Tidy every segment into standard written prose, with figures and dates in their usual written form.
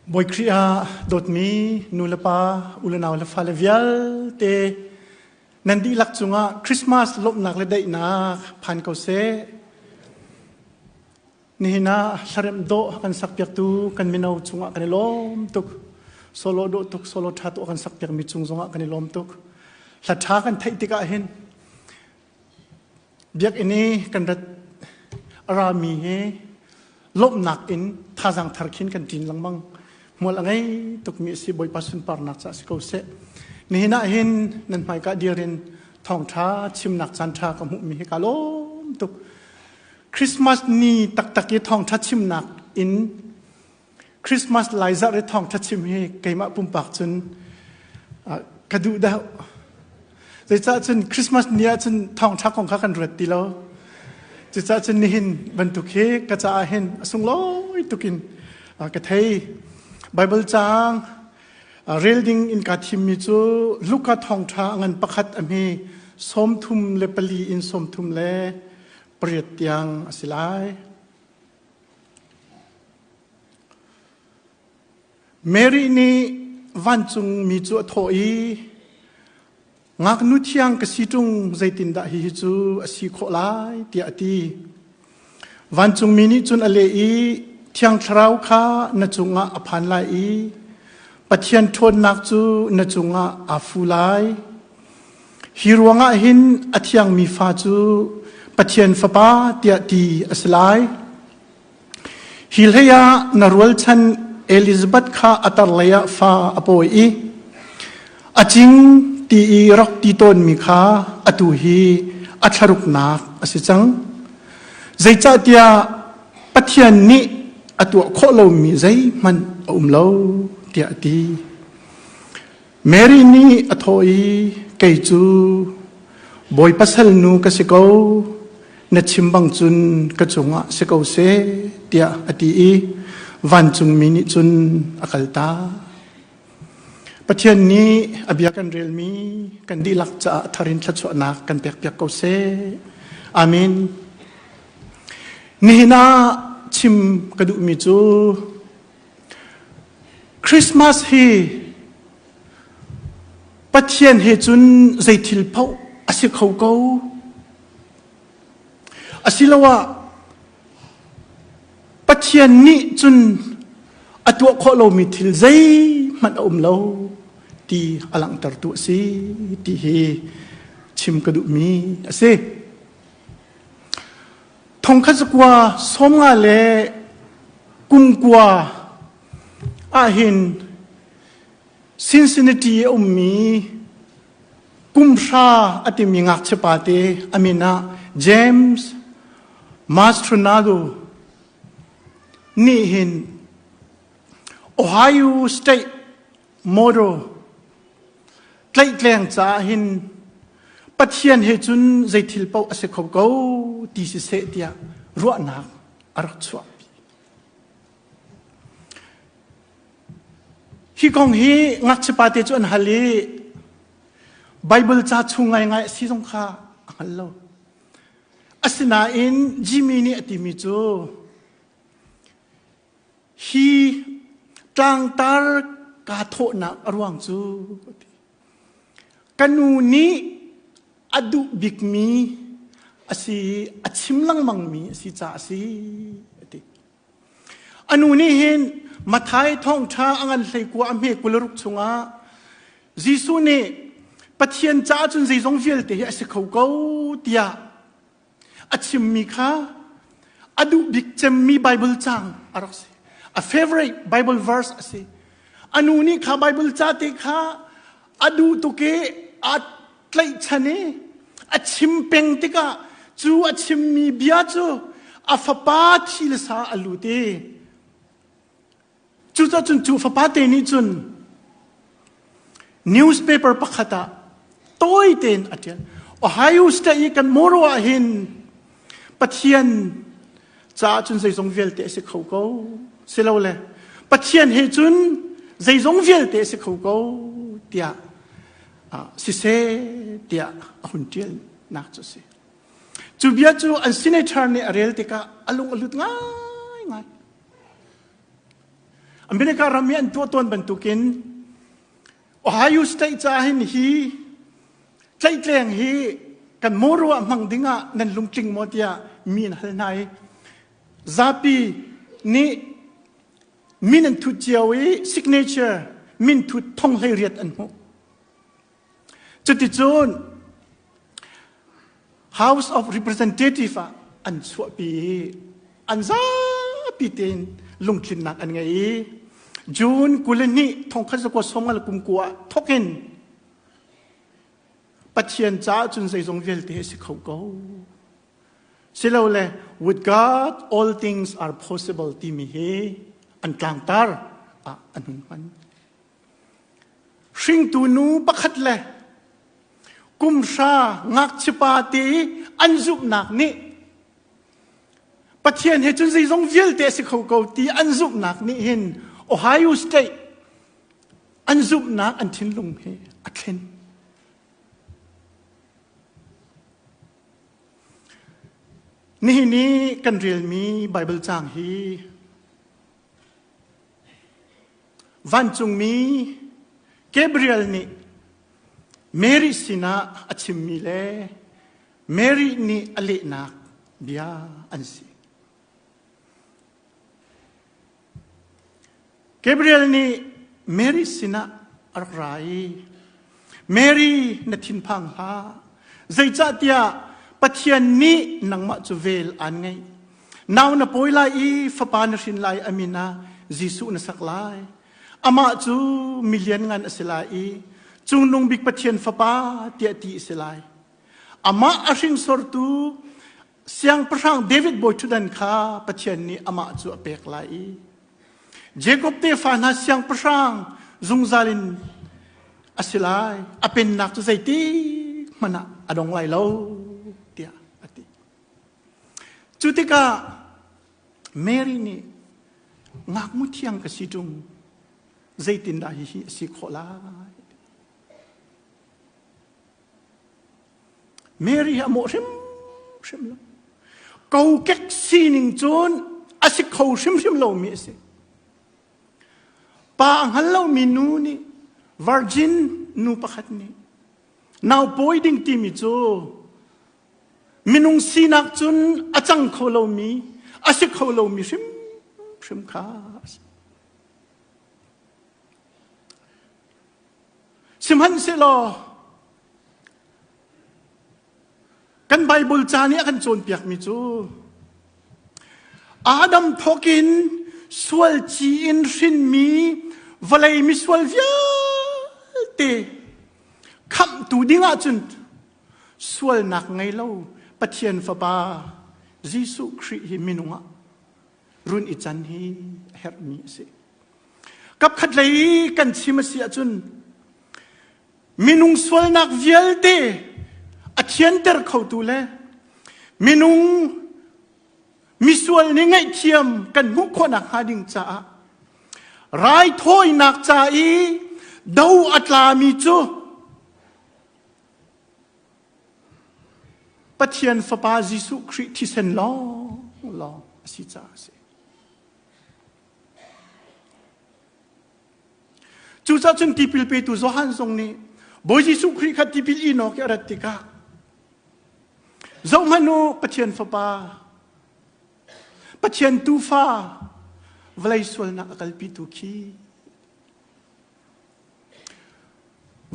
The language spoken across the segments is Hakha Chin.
Bawi Khrih ah dawtmi nu le pa, u le nau le fale vialte nan dihlak cungah Christmas lawmhnak le daihnak phan ko seh. Nihin ah hlaremh dawh kan sakpiaktu kan mino cungah kan i lawm tuk. Solo dawh tuk, solo ṭha tuk kan sakpiakmi cung zongah kan i lawm tuk. Hla ṭha kan theih tikah hin biakinn i kan rat a rami hi lawmhnak in thazaang thar khin kan ṭin lengmang. Hmual a ngei tukmi a si Bawipa sunparnak caah si ko seh. Nihin ah hin nan hmaika dir in thawngṭha chimnak caan ṭha ka hmuhmi hi ka lawm tuk. Christmas ni taktak i thawngṭha chimnak in Christmas lai zarh i thawngṭha chim hi keimah pumpak cun ka duh deuh. Zeicah cun Christmas ni ah cun thawngṭha kong kha kan ruat ti lo. Cucaah cun nihin bantuk hi ka caah hin a sunglawi tukin ka thei. Bible caang rel ding in kaa thimmi cu Luka thawngṭha a ngan pakhat a hme 34 in 38 tiang a si lai. Mary nih vancungmi cu a thawh i ngaknu thiang ka si ṭung zeitindah hihi cu a si khawh lai tiah a ti. Vancungmi nih cun a leh i Thiang Thlarau kha na cungah a phan lai i Pathian ṭhawnnak cu na cungah aa fu lai. Hi ruangah hin a thiangmi fa cu Pathian Fapa tiah ti a si lai. Hi hlei ah na rualchan Elizabeth kha a tarlei ah fa a pawi i a cing ti i rak ti tawnmi kha atu hi a thlaruknak a si cang. Zeicahtiah Pathian nih a tuah khawh lomi zeihmanh a um lo tiah a ti. Mary nih a thawh i kei cu Bawipa salnu ka si ko, na chim bang cun ka cungah si ko seh tiah a ti i vancungmi nih cun a kaltak. Pathian nih a bia kan relmi kan dihlak caah thar in thluachuahnak kan pekpiak ko seh. Amen. Nihin ah chim ka duhmi cu Christmas hi Pathian he cun zei thil paoh a si kho ko. Asiloah Pathian nih cun a tuah khawh lomi thil zeihmanh a um lo ti a langhtertu a si ti hi chim ka duhmi a si. Thongkhat zakua sawmnga le kumkua ahhin Cincinnati a ummi kumhra a timi ngakchia pate a min ah James Mastronado nih hin Ohio State Motor tlaihtleng caah hin Pathian he cun zei thil paoh a si kho ko ti siseh tiah ruahnak a rak chuah. Hi kong hi ngakchia pate cu an hal i Bible ca chung ngaingai a si zong kha a hngal lo. Asinain Jimmy nih a timi cu hi tlangtar kaa thawhnak a ruang cu ka nu nih a duh bikmi a si a chim lengmangmi a si caah a si a ti. A nu nih hin Matthai thawngṭha a ngan hleikua a hme 26 chungah Jesuh nih Pathian caah cun zeizong vialte hi a si kho ko tiah a chimmi kha a duh bik cemmi Bible cang a rak si. A favorite Bible verse a si. A nu nih kha Bible ca te kha a duh tuk i a tlaihchan i a chim peng tikah cu a chimmi bia cu a fapa thi le sa a lut i cucaah cun cu fapa te nih cun newspaper pakhat ah tawi tein a ṭial Ohio State i kan moro ah hin Pathian caah cun zeizong vialte a si kho ko silole Pathian he cun zeizong vialte a si kho ko tiah siseh tiah a hun ṭialnak cu a si. Cu bia cu an senator nih a rel tikah a lung a lut ngaingai. America ram i an tuah tawn bantukin Ohio State ca hin hi tlaihtleng hi kan mawru ah hmang ding ah nan lungtling maw tiah mi an hal hna i zapi nih min an thut cio i signature min thut thong 18 an hmuh. Cuticun House of Representative ah an chuahpi i an zapi tein lungtlinnak an ngei i June 22 1990 kum kua ah thawkin Pathian caah cun zeizong vialte a si kho ko. Silole with God all things are possible timi hi an tlangtar ah an hun hman. Hringtu nu pakhat le kumhra ngakchipa te i an zumhnak nih Pathian he cun zeizong vialte a si kho ko ti an zumhnak nih hin Ohio State an zumhnak an thinlung hi a thlen. Nihin i kan relmi Bible caang hi Vancungmi Gabriel nih Mary sinah a chimmi le Mary nih a lehnak bia an si. Gabriel nih Mary sinah a rak ra i Mary na thinphang hlah zeicahtiah Pathian nih nangmah cu vel aan ngeih. Nau na pawi lai i fapa na hrin lai a min ah Jesuh na sak lai. Amah cu milian ngan a si lai i Cungnung Bik Pathian fapa tiah ti a si lai. Amah a hringsortu Siangpahrang David bawi ṭhutdan kha Pathian nih amah cu a pek lai i Jakob tefa hna siangpahrang zungzal in a si lai. A pennak cu zeitik hmanh ah a dong lai lo tiah a ti. Cu tikah Mary nih ngakmu thiang ka si ṭung zeitindah hihi a si khawh lai? Mary hi a mawh hrimhrim lo. Kokek sining cun a si kho hrimhrim lomi a si. Pa a hngal lomi nu nih virgin nu pakhat nih nau pawi ding timi cu Minung sinak cun a cang kho lomi, a si kho lomi hrimhrim kha a si. Sihmanhsehlaw kan Bible ca nih a kan cawnpiakmi cu Adam thawkin sual ci in hrinmi vawlei misual vialte khamhtu ding ahcun Sualnak ngei lo Pathian Fapa Jesuh Khrih hi minung ah run i can hi a herhmi a si. Kapkhat lei kan chim a si ahcun minung sualnak vialte a thianter khotu le minung misual nih ngaihthiam kan hmuh khawhnak hnga ding caah raithawinak ca i do a tlami cu Pathian Fapa Jesuh Khrih thisen lawng lawng a si caah a si. Cucaah cun tipil petu Johan zong nih Bawi Jesuh Khrih kha tipil in awk i a rat tikah zohhmanh u Pathian Fapa Pathian tuufa vawlei sualnak a kalpitu khi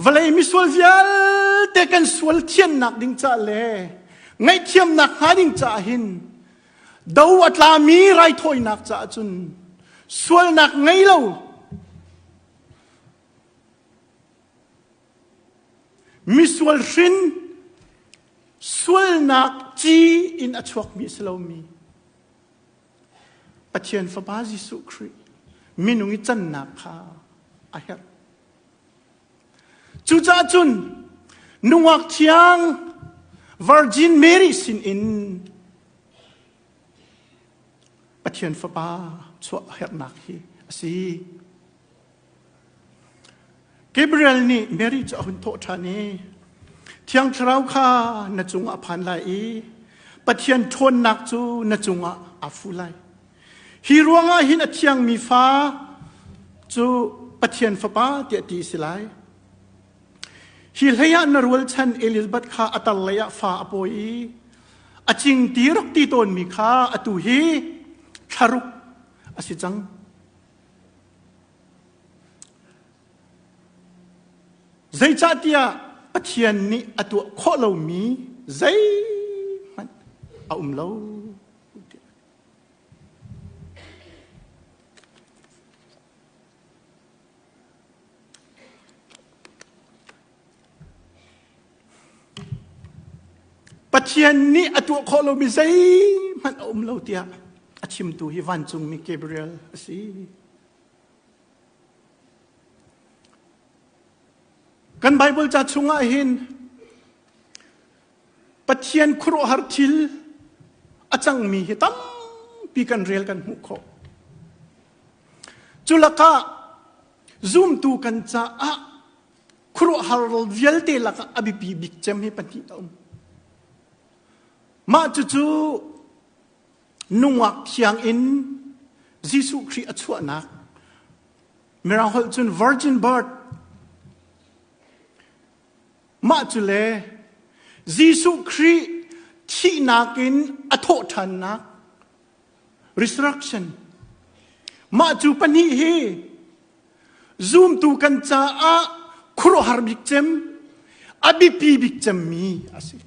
Vawlei misual vialte kan sual thiannak ding ca le ngaihthiamnak hnga ding caah hin do a tlami raithawinak caah cun sualnak ngei lo misual hrin sualnak ci in a chuakmi a si lomi Pathian Fapa Jesuh Khrih minung i cannak kha a herh. Cucaah cun nungak thiang Virgin Mary sin in Pathian Fapa chuah a herhnak hi a si. Gabriel nih Mary cu a hun thawh ṭhan i Thiang Thlarau kha na cungah a phan lai i Pathian ṭhawnnak cu na cungah aa fu lai. Hi ruangah hin a thiangmi fa. cu Pathian Fapa tiah ti si lai. Hi hlei ah na rualchan Elizabeth kha a tar lei ah fa a pawi i a cing ti rak ti tawnmi kha atu hi thlaruk a si cang. Zeicahtiah Pathian nih a tuah khawh lomi zeihmanh a um lo. Pathian nih a tuah khawh lomi zeihmanh a um lo tiah a chimtu hi vancungmi Gabriel a si. Kan Bible ca chungah hin Pathian khuaruahhar thil a cangmi hi tampi kan rel kan hmuh khawh. Cu lakah zumtu kan caah khuaruahhar vialte lakah a biapi bik cem hi pahnih a um. Mah cucu nungak thiang in Jesuh Khrih a chuahnak Mirang holh cun virgin birth Mah cu le Jesuh Khrih thihnak in a thawhṭhannak resurrection mah cu pahnih hi zumtu kan caah khuaruahhar bik cem a biapi bik cemmi a si.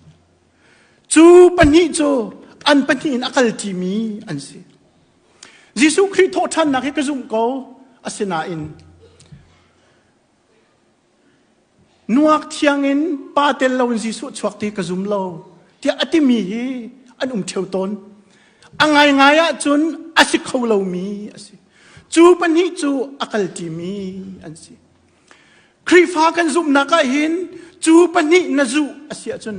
Cu pahnih cu an pahnih in a kalṭimi an si. Jesuh Khrih thawhṭhannak hi ka zumh ko asinain Nuak thiang in pa tel loin Jesuh chuak ti ka zum lo tiah a timi hi an um ṭheo tawn. A ngaingai ahcun a si kho lomi a si. Cu pahnih cu a kalṭimi an si. Khrihfa kan zumhnak ah hin cu pahnih na zuh a si ahcun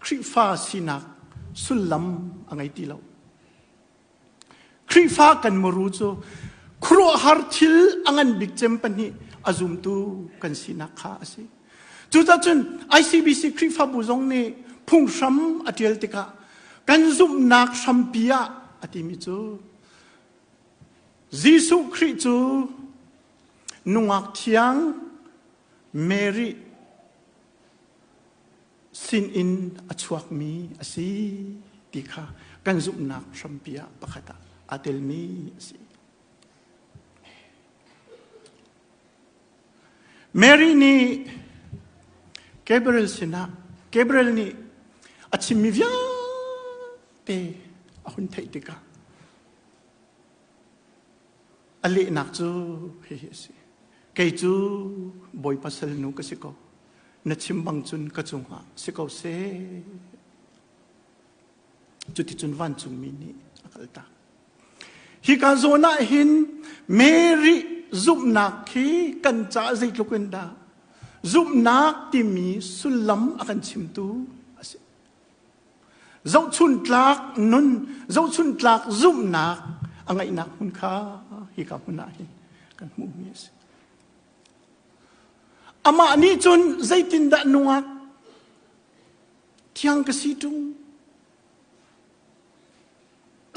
Khrihfa sinak sullam a ngei ti lo. Khrihfa kan muru cu khuaruahhar thil a ngan bik cem pahnih a zumtu kan sinak kha a si. Cucaah cun ICBC Khrihfabu zong nih phunghram a ṭial tikah kan zumhnak hrampi ah a timi cu Jesuh Khrih cu nungak thiang Mary sinin a chuakmi a si ti kha kan zumhnak hrampi ah pakhat ah aa telmi a si. Mary nih Gabriel sinah Gabriel nih a chimmi vialte a hun theih tikah A lehnak cu hihi a si. Kei cu Bawipa salnu ka si ko. Na chim bang cun ka cungah si ko seh. Cuticun vancungmi nih a kaltak. Hika zawn ah hin Mary zumhnak hi kan caah zeitluk in dah zumhnak timi sullam a kan chimtu a si. Zohchuntlak nun, zohchuntlak zumhnak a ngeihnak hmun kha hika hmun ah hin kan hmuhmi a si. Amah nih cun zeitindah nungak thiang ka si ṭung?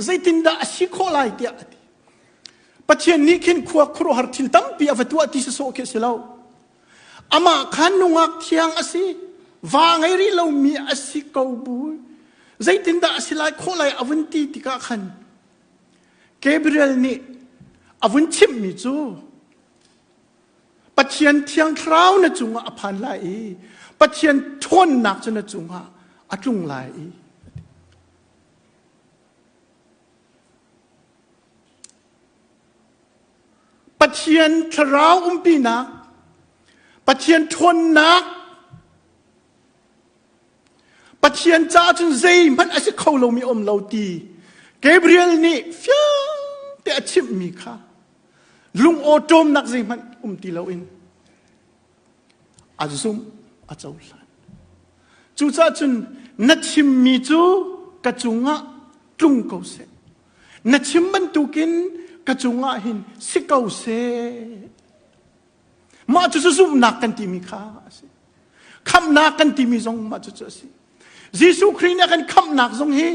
Zeitindah a si khawh lai tiah a ti. Pathian nih khin khua khuaruahhar thil tampi a va tuah ti sawsawh khi a si lo. Amah khan nungak thiang a si, va ngei rih lomi a si ko bu. Zeitindah a si lai khawh lai a vun ti tikah khan Gabriel nih a vun chimhmi cu Pathian thiang thlarau na cungah a phan lai i Pathian ṭhawnnak cu na cungah a tlung lai i Pathian thlarau umpinak, Pathian ṭhawnnak, Pathian caah cun zeihmanh a si kho lomi um lo ti Gabriel nih fiang te a chimhmi kha lung awṭawmnak zeihmanh um ti loin a zumh a cohlan. Cucaah cun na chimmi cu ka cungah tlung ko seh. Na chim bantukin ka cungah hin si ko seh. Mah cu zumhnak kan timi kha a si. Khamhnak kan timi zong mah cucu a si. Jesuh Khrih nih a kan khamhnak zong hi.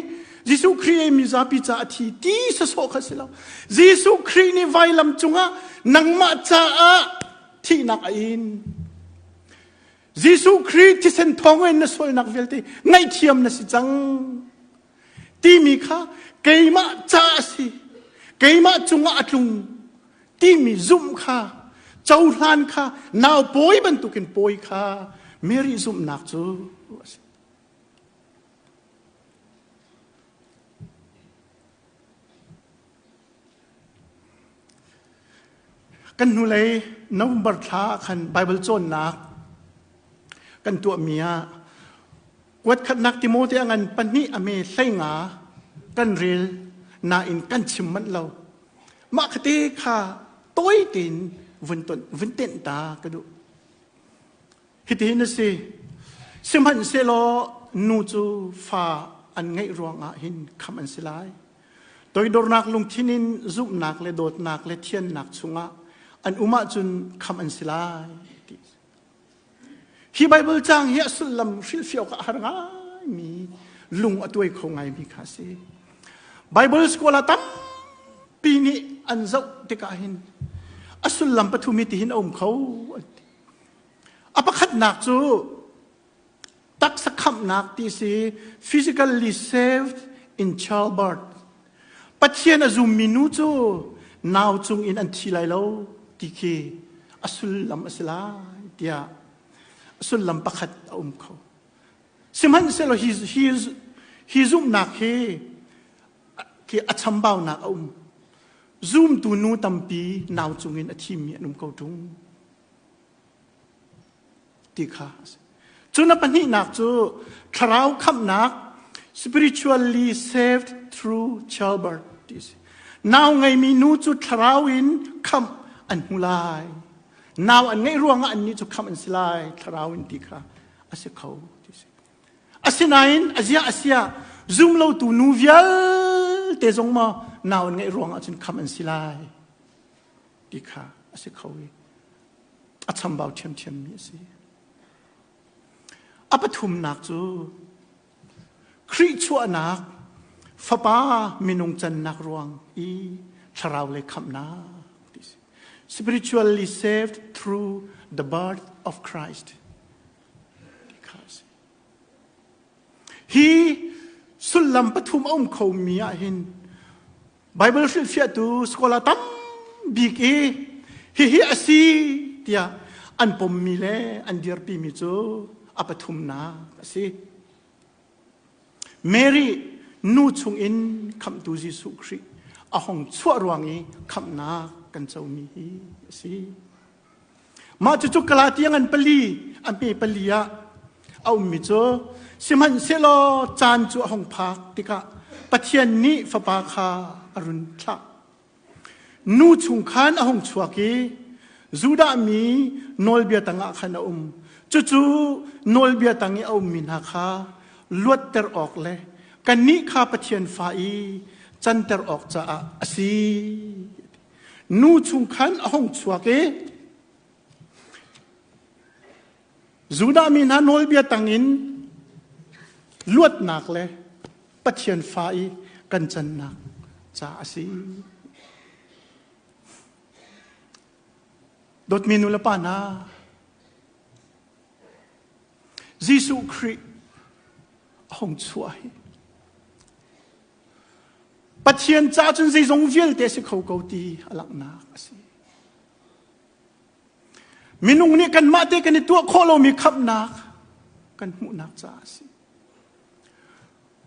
Jesuh Khrih ei mi zapi ca a thi ti sasawh kha si lo. Jesuh Khrih nih vailam cungah nangmah caah thihnak a in. Jesuh Khrih thisen thawng in na sualnak vialte ngaihthiam na si cang timi kha keimah ca a si. Keimah cungah a tlung timi zumh kha cohlan kha nau pawi bantukin pawi kha Mary zumhnak cu a si. Kan hnulei November thla ah khan Baibal cawnnak kan tuahmi ah kuatkhatnak Timote a ngan pahnih a me hleinga kan rel nain kan chim manh lo. Mah khate kha tawi tein vun ton vun tenh ta ka duh. Hitihin a si. Sihmanhsehlaw nu cu fa an ngeih ruangah hin khamh an si lai. Toidornak lungthin in zumhnak le dawtnak le thiannak chungah an um ahcun khamh an si lai. Ti. Hi Baibal caang hi a sullam hrilhfiah awk a har ngaimi lung a tuai kho ngaimi kha a si. Bible school ah tampi nih an zoh tikah hin a sullam pathum hi tihin a um kho an ti. A pakhatnak cu taksa khamhnak ti si physically saved in childbirth. Pathian a zummi nu cu nau cung in an thi lai lo ti khi a sullam a si lai tiah a sullam pakhat a um kho. Sihmanhsehlaw hi, hi, hi zumhnak hi khi a chambaunak a um. Zumtu nu tampi nau cungin a thimi an um ko ṭung. Ti kha a si. Cun a pahnihnak cu thlarau khamhnak spiritually saved through childbirth ti a si. Nau ngeimi nu cu thlarau in khamh an hmu lai. Nau an ngeih ruangah annih cu khamh an si lai thlarau in ti kha a si kho ti a si. Asinain a zia a sia zumlotu nu vialte zong maw nau an ngeih ruangah cun khamh an si lai ti kha a si kho i a chambau ṭhiamṭhiammi a si. A pathumnak cu Khrih chuahnak fapa minung cannak ruang i thlarau lei khamhnak ti si. Spiritually saved through the birth of Christ. Ti kha a si. Hi sullam pathum a um khomi ah hin Bible hrilhfiahtu scholar tam bik i hihi a si tiah an pommi le an dirpimi cu a pathumnak a si. Mary nu chungin khamhtu Jesuh Khrih a hong chuah ruang i khamhnak kan comi hi a si. Mah cucu Galatia ngan pali a hme pali ah a ummi cu sihmanhsehlaw caan cu a hung phak tikah Pathian nih fapa kha a run thlah. Nu chung khan a hung chuak i Judah mi nawlbia tangah khan a um. Cucu nawlbia tang i a ummi hna kha luatter awk le kannih kha Pathian fa i canter awk caah a si. Nu chung khan a hung chuak i Judah mi hna nawlbia tangin luatnak le Pathian fa i kan cannak ca a si. Dawtmi nu le pa hna, Jesuh Khrih a hung chuah hi Pathian ca cun zeizong vialte si kho ko ti a langhnak a si. Minung nih kanmah te kan i tuah khawh lomi khamhnak kan hmuhnak caah a si.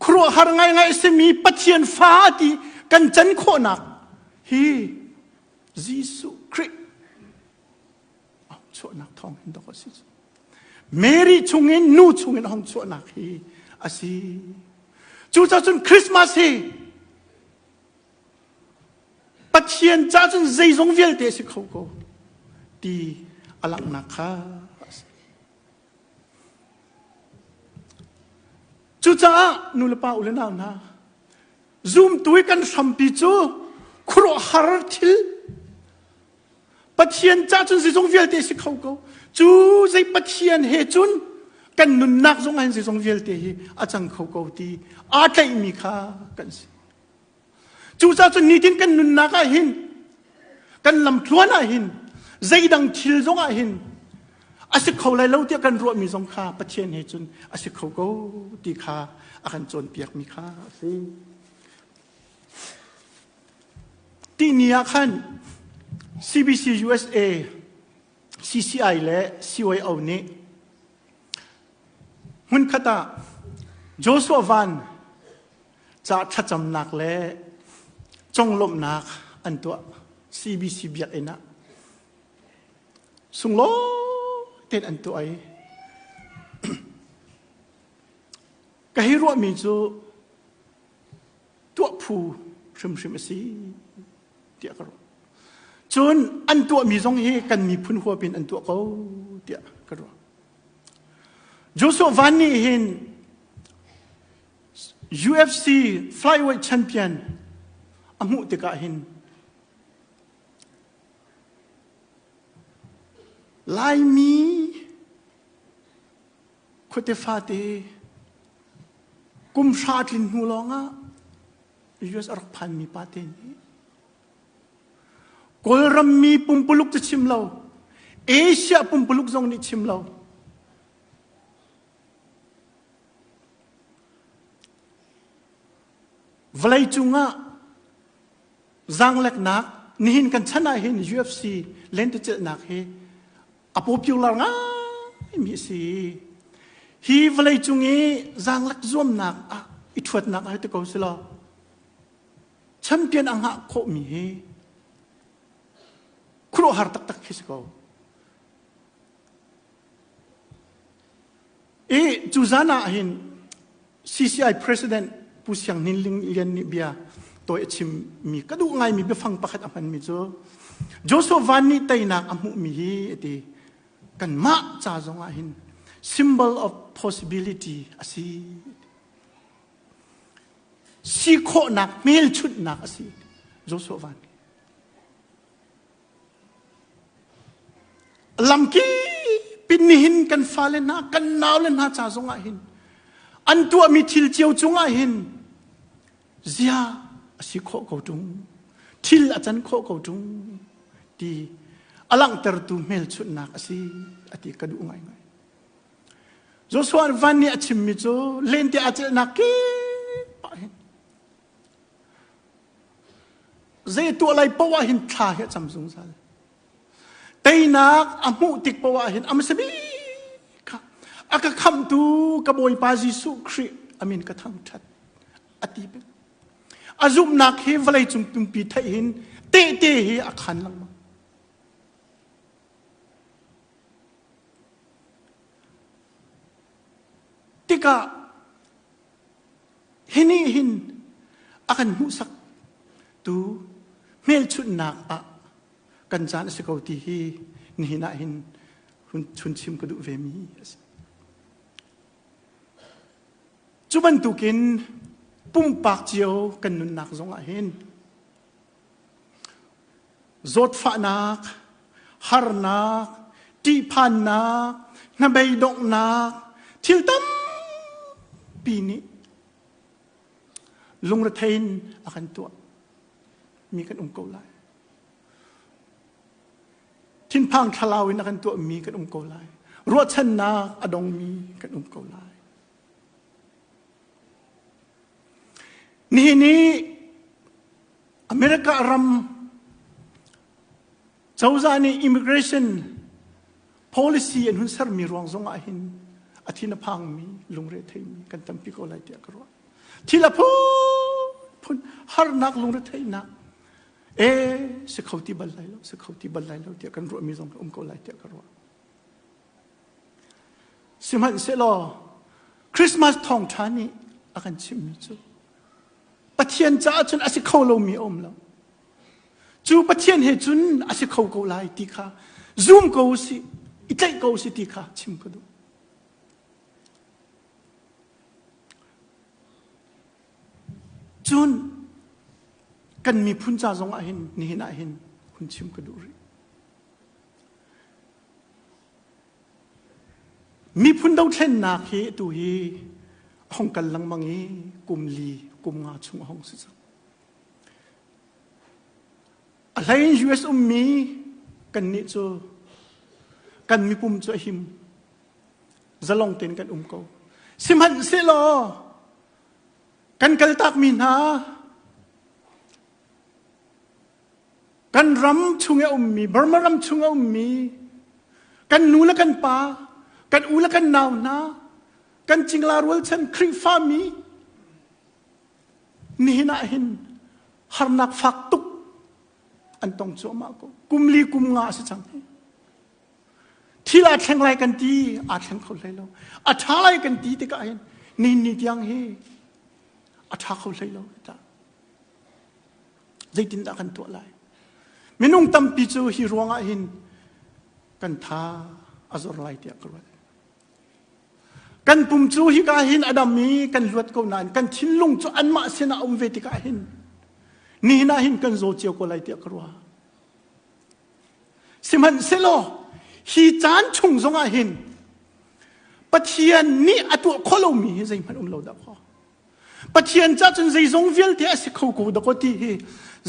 Khuaruahhar ngaingai a simi Pathian fa ti kan can khawhnak hi Jesuh Khrih a hung chuahnak thawng hin dawk a si. Mary chungin nu chungin a hung chuahnak hi a si. Cucaah cun Christmas hi Pathian ca cun zeizong vialte a si kho ko ti a langhnak kha a si. Cucaah nu le pa u le nau hna zumtu i kan hrampi cu khuaruahhar thil Pathian ca cun zeizong vialte si kho ko. Cu zei Pathian he cun Kan nunnak zong ah hin zeizong vialte hi a cang kho ko ti aa tlaihmi kha kan si. Cucaah cun nitin kan nunnak ah hin kan lamtluan ah hin zeidang thil zong ah hin a si kho lai lo tiah kan ruahmi zong kha Pathian he cun a si kho ko ti kha a kan cawnpiakmi kha a si. Tihni ah khan CBC USA CCI le CYO nih hmunkhat ah Joshua Van ca thlacamnak le conglawmhnak an tuah CBC biakinn ah sunglawi tein an tuah i ka hei ruahmi cu tuah phu hrimhrim a si tiah ka ruah. Cun an tuahmi zong hi kan miphun huap in an tuah ko tiah ka ruah. Joshua Van nih hin UFC flyweight champion a hmuh tikah hin Laimi khuate fate kum hra tlin hnu lawngah US a rak phanmi pa te nih Kawlram mi pumpuluk cu chim lo Asia pumpuluk zong nih chim lo Vawlei cungah zaangleknak nihin kan chan ah hin UFC lentecelhnak hi a popular ngaimi a si. Hi vawlei cung i zaanglek zuamnak ah i ṭhuatnak ah ti ko si law champion a ngah khawhmi hi khuaruahhar taktak khi si ko. I cu zan ah hin CCI President Pu Siang Hnin Ling Lian nih bia tawi a chimmi ka duh ngaimi biafang pakhat a hmanmi cu Joshua Van nih teinak a hmuhmi hi a ti kanmah ca zong ah hin symbol of possibility a si si khawhnak hmelchunhnak a si Joshua Van Lamkip in nihin kan fale hna, kan naule hna ca zongah hin an tuahmi thil cio cungah hin zia a si khawh ko ṭung, thil a can khawh ko ṭung ti a langhtertu hmelchunhnak a si a ti ka duh ngaingai. Joshua van nih a chimmi cu lente aa celhnak kip ah hin Zei tuah lai poah hin thla hi a cam zungzal. Teinak a hmuh tik poah hin a hmasa bik kha a ka khamhtu ka Bawipa Jesuh Khrih amin ka thangṭhat a ti peng. A zumhnak hi vawleicung pumpi theih hin tehte hi a khan lengmang. Tikah Hi nih hin a kan hmuhsak tu hmelchunhnak ah kan caan a si ko ti hi nihin ah hin hun chim ka duh ve mi a si. Cu bantukin pumpak cio kan nunnak zong ah hin zawtfahnak, harnak, ṭihphannak, hnabeidonghnak, thil tampi nih lungrethei in a kan tuah mi kan um ko lai. Thinphang thlalau in a kan tuah mi kan um ko lai. Ruahchannak a dongmi kan um ko lai. Nihin i America ram cozah nih immigration policy an hun sermi ruang zong ah hin a thin a phangmi lungre theimi kan tampi ko lai tiah ka ruah. Thil a phun harnak lungre theihnak e si kho ti bal lai lo si kho ti bal lai lo tiah kan ruahmi zong um ko lai tiah ka ruah. Sihmanhsehlaw Christmas thawngṭha nih a kan chimhmi cu Pathian caah cun a si kho lomi a um lo. Cu Pathian he cun a si kho ko lai ti kha zum ko usih, i tlaih ko usih ti kha chim ka duh. Cun kan miphun ca zong ah hin nihin ah hin hun chim ka duh rih. Miphun dothlennak hi tu hi a hong kal lengmang i kum li kum nga chung a hong si cang. A hlei in US ummi kannih cu kan mipum cu a him. Zalong tein kan um ko. Sihmanhsehlaw kan kaltakmi hna kan ram chung a ummi Burma ram chung a ummi kan nu le kan pa kan u le kan nau hna kan cingla rualchan Khrihfa mi nihin ah hin harnak fak tuk an tong cuahmah ko kum li kum nga a si cang hi thil aa thleng lai kan ti aa thleng kho hlei lo a ṭha lai kan ti tikah hin nihin ni tiang hi a ṭha kho hlei lo ta Zeitindah kan tuah lai? Minung tampi cu hi ruangah hin kan tha a zor lai tiah ka ruat. Kan pum cu hika hin a dam i kan luat ko nain kan thinlung cu anmah sinah a um ve tikah hin nihin ah hin kan zaw cio ko lai tiah ka ruah. Sihmanhsehlaw hi caan chung zongah hin Pathian nih a tuah khawh lomi hi zeihmanh um lo dah kaw. Pathian ca cun zeizong vialte a si kho ko dakaw ti hi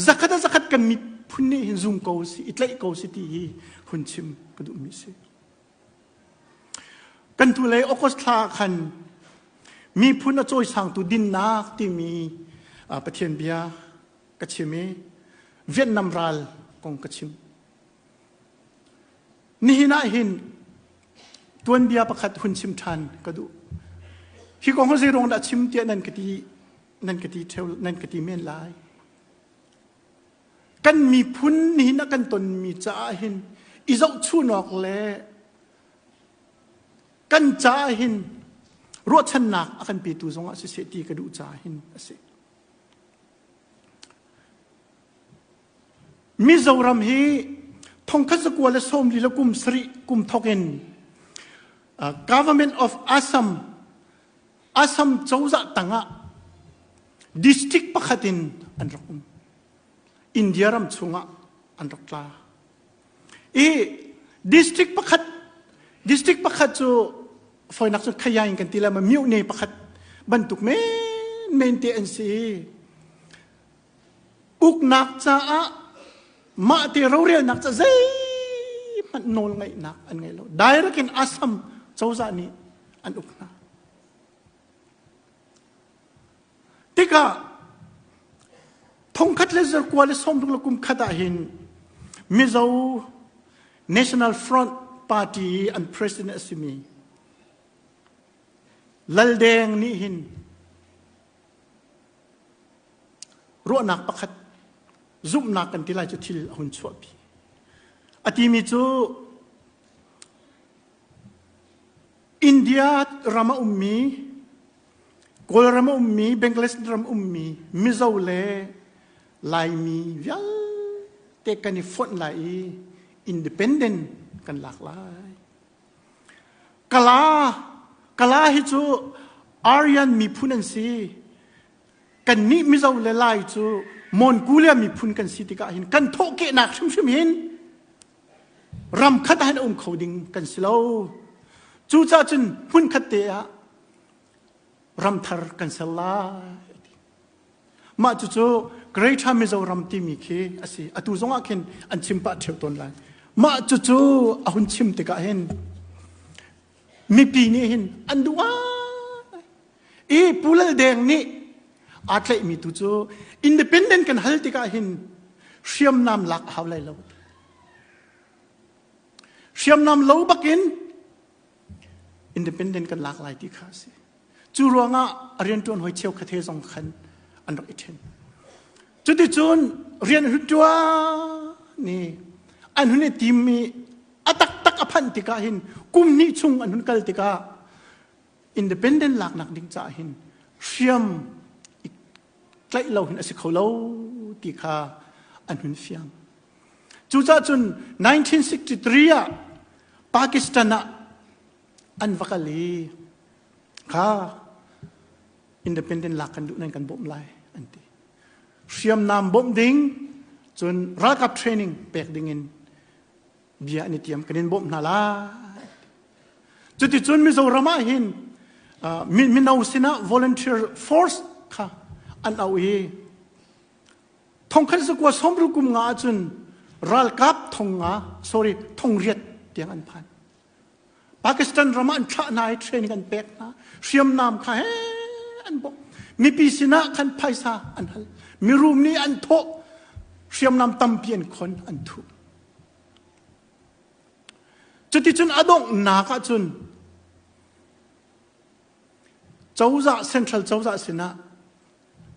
zakhat a zakhat kan miphun nih hin zum ko si i tlaih ko si ti hi hun chim ka duhmi si. Kan tu lei August thla khan miphun a cawisangtu dinnak timi Pathian bia ka chim i Vietnam ral kong ka chim. Nihin ah hin tuanbia pakhat hun chim ṭhan ka duh. Hi kong hi zeiruang dah chim tiah nan ka ti nan ka ti ṭheu nan ka ti men lai. Kan miphun nihin ah kan tonmi caah hin i zohchunawk le kan caah hin ruahchannak a kan petu zongah siseh ti ka duh caah hin a si. Mizoram hi thongkhat zakua le sawmli le kum sarih kum thok in government of Assam Assam cozah tangah district pakhat in an rak um. India ram chungah an rak tla. I district pakhat district pakhat cu fawinak cu khaya in kan ti la ma myo ne pakhat bantuk men men te an si. Uknak caah mahte rorelnak ca zeihmanh nawl ngeihnak an ngei lo. Direct in Assam cozah nih an uk hna. Tikah thongkhat le zarkua le sawmruk le kum khat ah hin Mizo National Front Party an president a simi Laldeng nih hin Ruahnak pakhat zumhnak kan ti lai cu thil a hun chuahpi. A timi cu India ram a ummi, Kawlram a ummi, Bangladesh ram ummi, Mizo le Laimi vialte kan i fonh lai i independent kan lak lai. Kala, Kala hi cu Aryan miphun an si. Kannih Mizo le Lai cu Mongolia miphun kan si tikah hin kan thawhkehnak hrimhrim hin ram khat ah hin a um kho ding kan si lo. Cucaah cun hmunkhat te ah ram thar kan ser lai. Mah cucu Greater Mizoram timi khi a si. Atu zongah khin an chim pah ṭheo tawn lai. Mah cucu a hun chim tikah hin mipi nih hin an duh ngai. I Pu Lal Deng nih aa tlaihmi tu cu independent kan hal tikah hin hriamnam lak a hau lai lo. Hriamnam lo bakin independent kan lak lai ti kha a si. Cu ruangah a rianṭuan hawi cheukhat he zong khan an rak i ṭhen. Cuticun rian hun ṭuan i an hun i tim i a taktak a phanh tikah hin kum hnih chung an hun kal tikah independent laknak ding caah hin hriam i tlaih lo hin a si kho lo ti kha an hun fiang. Cucaah cun 1963 ah Pakistan ah an va kal i kha independent lak kan duh nan kan bawmh lai an ti. Hriamnam bawmh ding cun ralkap training pek ding in bia an i tiam kan in bawmh hna lai. Cuticun Mizoram ah hin mino sinah volunteer force kha an auh i thongkhat zakua sawmruk kum nga ahcun ralkap thong nga sorry thong riat tiang an phan. Pakistan ram ah an thlah hna i training an pek hna. Hriamnam kha he an bawmh. Mipi sinah khan phaisa an hal. Mirum nih an thawh. Hriamnam tampi an khon an thuh. Cuticun a donghnak ahcun cozah central cozah sinah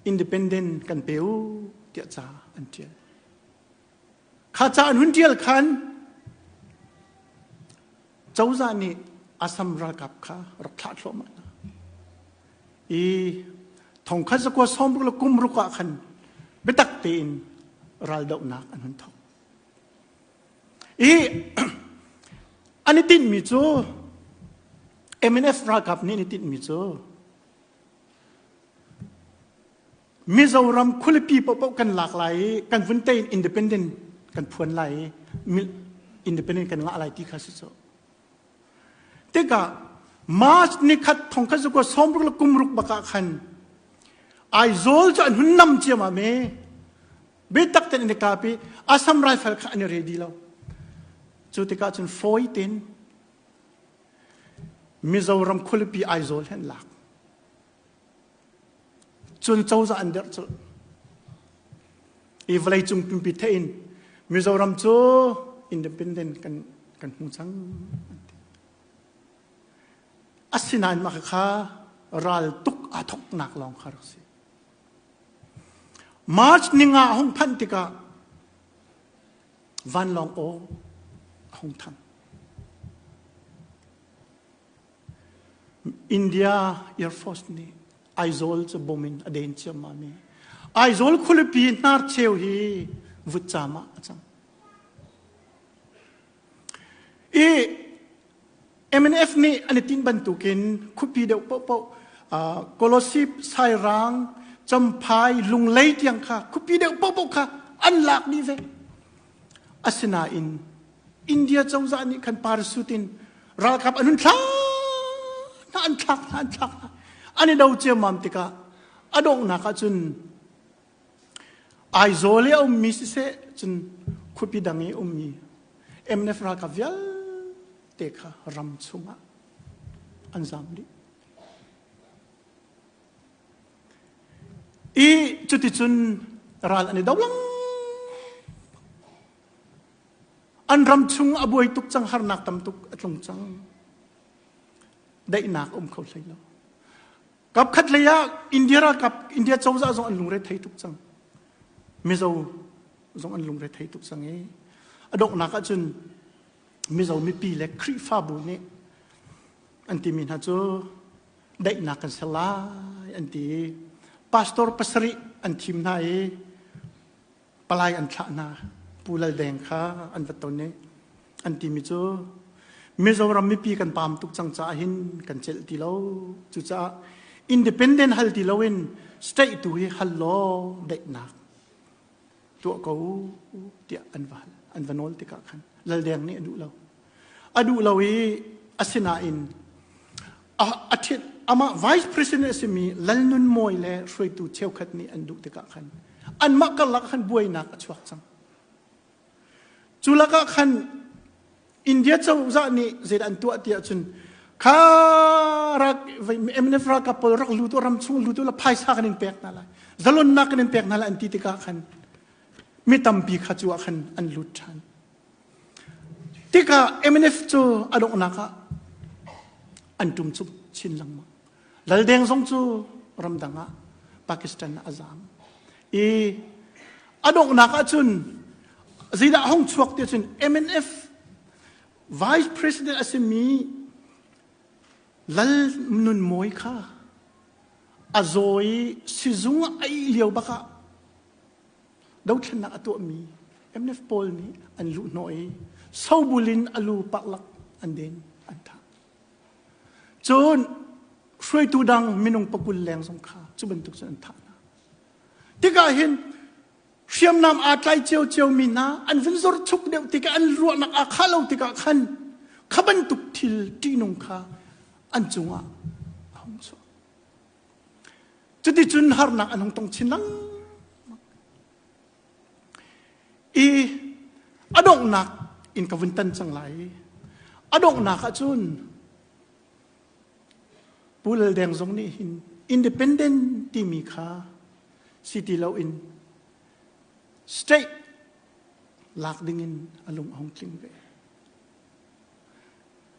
independent kan pe u tiah ca an ṭial. Kha ca an hun ṭial khan cozah nih Assam ralkap kha rak thlah thluahmah hna. I thongkhat zakua sawmruk le kum ruk ah khan biatak tein raldohnak an hun thawk. I an i tinhmi cu MNF ralkap nih an i tinhmi cu Mizoram khualipi paohpaoh kan lak lai i kan vun tein independent kan phuan lai i independent kan ngah lai ti kha si cu. Tikah March ni khat thong khat zakua sawmruk le kum ruk bak ah khan Aizawl cu an hun nam ciammam i biatak tein an i kap i Assam Rifle kha an i ready lo. Cu tikah cun fawi tein Mizoram khualipi Aizawl hi an lak. Cun cozah an derh colh. I vawleicung pumpi theih in Mizoram cu independent kan kan hmu cang an ti. Asinain mah kha ral tuk aa thoknak lawng kha rak si. March ninga a hung phanh tikah vanlawng aw a hung thang. India Air Force nih Aizawl cu bom in a den ciammam i Aizawl khualipi hnarcheu hi vutcam ah a cang. I MNF nih an i tinh bantukin khuapi deuh paohpaoh Kolosip, Sairang, Champhai, Lunglei tiang kha khuapi deuh paohpaoh kha an lak dih ve. Asinain India cozah nih khan parachute in ralkap an hun thlak hna an thlak hna an thlak hna an i do ciammam tikah a donghnak ah cun Aizawl i a ummi siseh cun khuapi dang i ummi MNF ralkap vialte kha ram chungah an zam dih. I cuticun ral an i do lengmang. An ram chung a buai tuk cang harnak tam tuk a tlung cang. Daihnak um kho hlei lo. Kap khat lei ah India ralkap India cozah zong an lungre thei tuk cang. Mizo zong an lungre thei tuk cang i a donghnak ahcun Mizo mipi le Khrihfabu nih an timi hna cu daihnak kan ser lai an ti i pastor pasarih an thim hna i palai an thlah hna. Pu Lal Deng kha an va ton i an timi cu Mizoram mipi kan paam tuk cang caah hin kan celh ti lo. Cucaah independent hal ti loin state tu hi hal law daihnak tuah ko tiah an va hal an va nawl tikah khan Lal Deng nih a duh lo. A duh lo i asinain a, a ṭhit amah vice president a simi Lalnun Mawi le hruaitu cheukhat nih an duh tikah khan anmah karlak khan buainak a chuak cang. Cu lakah khan India cozah nih zeidah an tuah tiah cun kha rak MNF ralkap pawl rak lut ram chung lut la phaisa kan in pek hna lai zalonnak kan in pek hna lai an ti tikah khan mi tampi kha cu ah khan an lut ṭhan. Tikah MNF cu a donghnak ah an ṭum chuk chin lengmang. Laldeng zong cu ramdang ah Pakistan ah a zaam. I a donghnak ah cun zeidah hong chuak ti cun MNF Vice President a simi Lal Nun Mawi kha a zaw i sizung a ih lio bak ah dothlennak a tuahmi MNF pawl nih an luhhnawh i sobul in a lu paklak an den an thah. Cun hruaitu dang minung pakul leng zong kha cu bantuk cun an thah hna. Tikah hin hriamnam aa tlai ciocio mi hna an vun zor chuk deuh tikah an ruahnak aa khah lo tikah khan. Kha bantuk thil ṭihnung kha an cungah a hung chuak. Cuticun harnak an hung tong chin lengmang. I a donghnak in ka vun tan cang lai. A donghnak ahcun Pu Lal Deng zong nih hin independent timi kha si ti loin state lak dingin a lung a hung tling ve.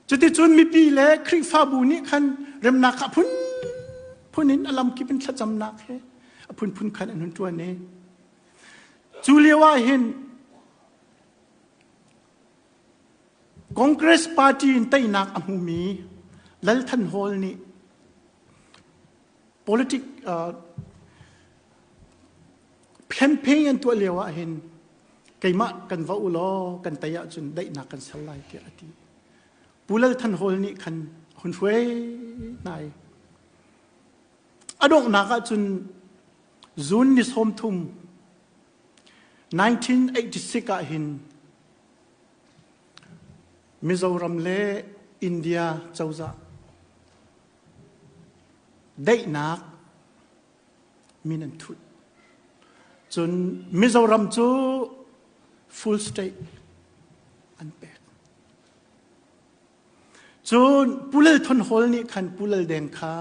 Cuticun mipi le Khrihfabu nih khan remnak kha phun phun in a lamkip in thlacamnak he a phunphun khan an hun ṭuan i cu lio ah hin Congress Party in teinak a hmumi Lal Than Hawl nih politic uh, campaign an tuah lio ah hin keimah kan va u law kan tei ahcun daihnak kan ser lai tiah a ti. Pu Lal Than Hawl nih khan hun hruai hna i a donghnak ahcun June ni 30 1986 ah hin Mizoram le India cozah daihnak min an thut. Cun Mizoram cu full state an pek. Cun Pu Lal Thon Hawl nih khan Pu Lal Deng kha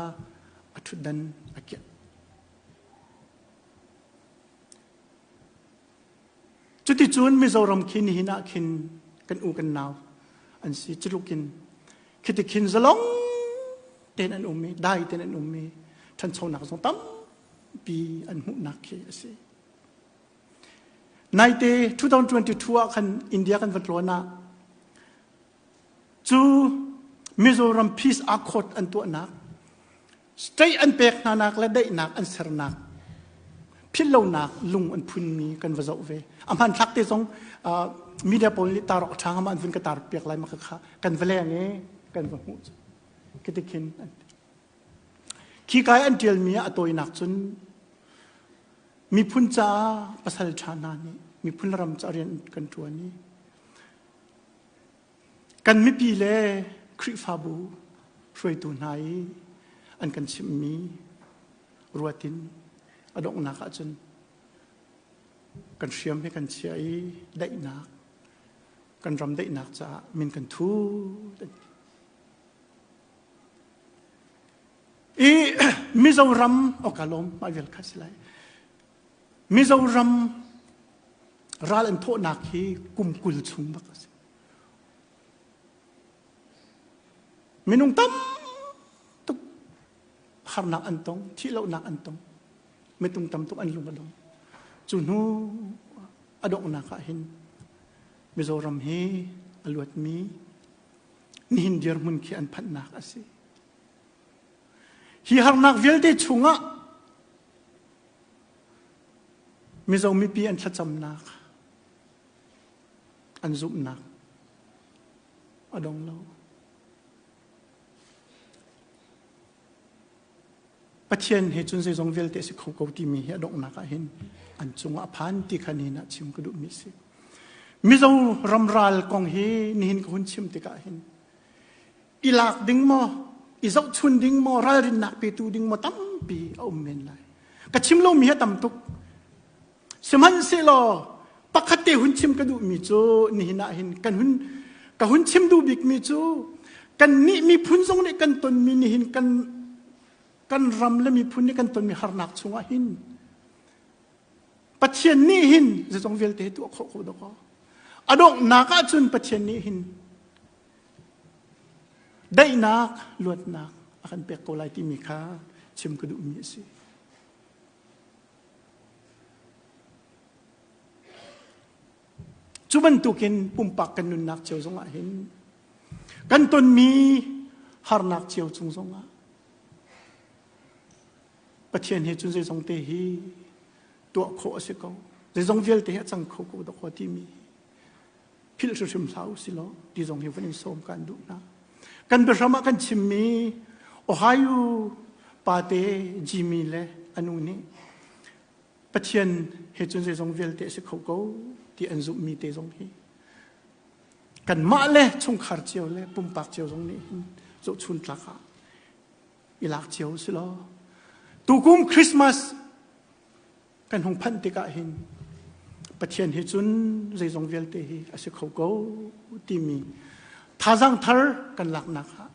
a ṭhutdan a kiah. Cuticun Mizoram khi nihin ah khin kan u kan nau an si culuk in khiti khin zalong tein an um i dai tein an um i ṭhanchonak zong tampi an hmuhnak khi a si. Naite 2022 ah khan India kan va tlawn ah cu Mizoram Peace Accord an tuahnak state an pek hnanak le daihnak an sernak philhlonak lung an phunmi kan va zoh ve. A hmanthlak te zong media pawl nih tar awk ṭha ngam an vun ka tar piak lai ma kha kan va leng i kan va hmuh cu. Khi khin an ti. Khi kai an ṭialmi ah a tawinak cun miphun caah pasal ṭha hna nih miphun ram ca rian kan ṭuan i kan mipi le Khrihfabu hruaitu hna i an kan chimhmi ruatin a donghnak ahcun kan hriam he kan chia i daihnak kan ram daihnak caah min kan thu I Mizoram okalom mah vial kha si lai. Mizoram ral an thawhnak hi kum 20 chung bak a si. Minung tam tuk harnak an tong, thihlohnak an tong. Mitung tam tuk an lung a dong. Cu hnu a donghnak ah hin Mizoram hi a luatmi nihin dirhmun khi an phanhnak a si. Hi harnak vialte chungah Mizo mipi an thlacamnak, an zumhnak a dong lo. Pathian he cun zeizong vialte a si kho ko timi hi a donghnak ah hin an cungah a phan ti kha nihin ah chim ka duhmi a si. Mizo ramral kong hi nihin ka hun chim tikah hin i lak ding maw i zohchun ding maw ralrinnak petu ding maw tampi a um men lai. Ka chim lomi hi a tam tuk. Sihmanhsehlaw pakhat te hun chim ka duhmi cu nihin ah hin kan hun ka hun chim duh bikmi cu kan nih miphun zong nih kan tonmi nihin kan kan ram le miphun nih kan tonmi harnak chungah hin Pathian nih hin zeizong vialte hi tuah khawh ko dawkaw a donghnak ahcun Pathian nih hin daihnak luatnak a kan pek ko lai timi kha chim ka duhmi a si. Cu bantukin pumpak kan nunnak cio zongah hin kan tonmi harnak cio cung zongah Pathian he cun zeizong te hi tuah khawh a si ko. Zeizong vialte hi a cang kho ko dawkaw timi philh hrimhrim hlah u si law ti zong hi vun in sawm kan duh hna. Kan biahram ah kan chimmi Ohio pate Jimmy le anu nih Pathian he cun zeizong vialte a si kho ko ti an zumhmi te zong hi. Kanmah le chungkhar cio le pumpak cio zong nih hin zohchun tlak ah i lak cio si law tukum Christmas kan hung phanh tikah hin Pathian hi cun zeizong vialte hi a si kho ko timi thazaang thar kan laknak ah.